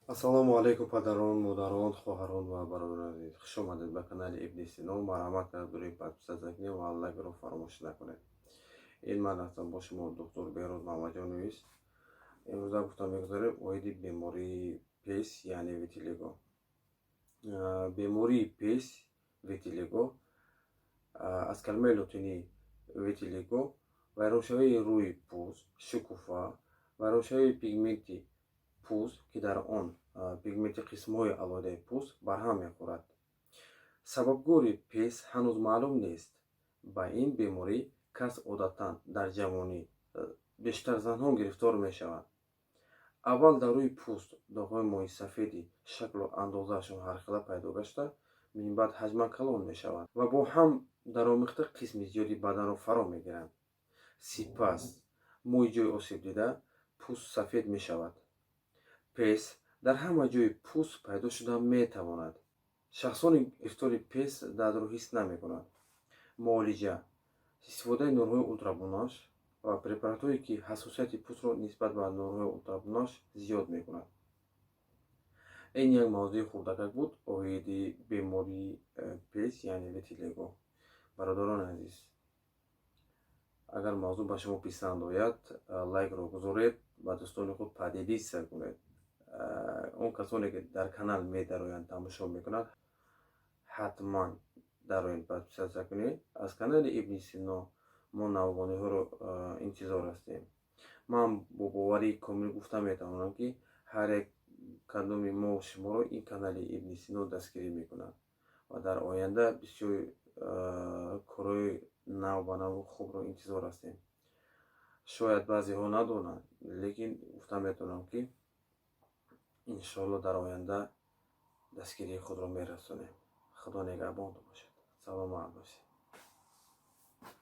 Ассалому алайкум, падарон, модарон, хоҳарон ва бародарони азиз. Хуш омадед ба канали Ибни Сино. Марҳамат кард, рӯи подписаться кунед ва лайкро фаромӯш накунед. Ин ман ҳастам бо шумо, доктор Беҳрӯз Муҳаммадҷонович. Имрӯза гуфта мегузорем оиди бемории пес, яъне витилиго. Бемории пес, витилиго, аз калимаи лотинӣ витилиго, вайроншавии рӯи пӯст, шукуфа, вайроншавии пигменти пӯст, ки дар он пигменти қисмҳои алоҳидаи пӯст барҳам мехӯрад. Сабабгори пес ҳанӯз маълум нест. Ба ин беморӣ кас одатан дар ҷавонӣ, бештар занҳо гирифтор мешаванд. Аввал дар рӯи пӯст доғҳои моисафеди шаклу андозаашон ҳархела пайдо гашта, минбаъд ҳаҷман калон мешаванд ва бо ҳам даромехта қисми зиёди баданро фаро мегиранд. Сипас мӯи ҷои осебдида пӯст сафед мешавад. Пес дар ҳама ҷои пӯст пайдо шуда метавонад. Шахсони гирифтори пес дардро ҳис намекунанд. Муолиҷа: истифодаи нурҳои ултрабунафш ва препаратҳое, ки ҳассосияти пӯстро нисбат ба нурҳои ултрабунафш зиёд мекунад. Ин як мавзӯи хурдакак буд оиди бемории пес, яъне витилиго. Бародарони азиз, агар мавзӯъ ба шумо писанд ояд, лайкро гузоред, ба дӯстони худ поделиться кунед. Он касоне ки дар канал медароянд, тамошо мекунанд, ҳатман дароед, подписаться кунед. Аз канали Ибни Сино мо навгониҳоро интизор ҳастем. Ман бо боварии комил гуфта метавонам, ки ҳар як кадоми мо шуморо ин канали Ибни Сино дастгирӣ мекунад ва дар оянда бисёр корҳои навбанаву хубро интизор ҳастем. Шояд баъзеҳо надонанд, лекин гуфта метавонам, ки иншоалло дар оянда дастгирии худро мерасонем. Худо нигаҳбонтон бошад, саломат бошед.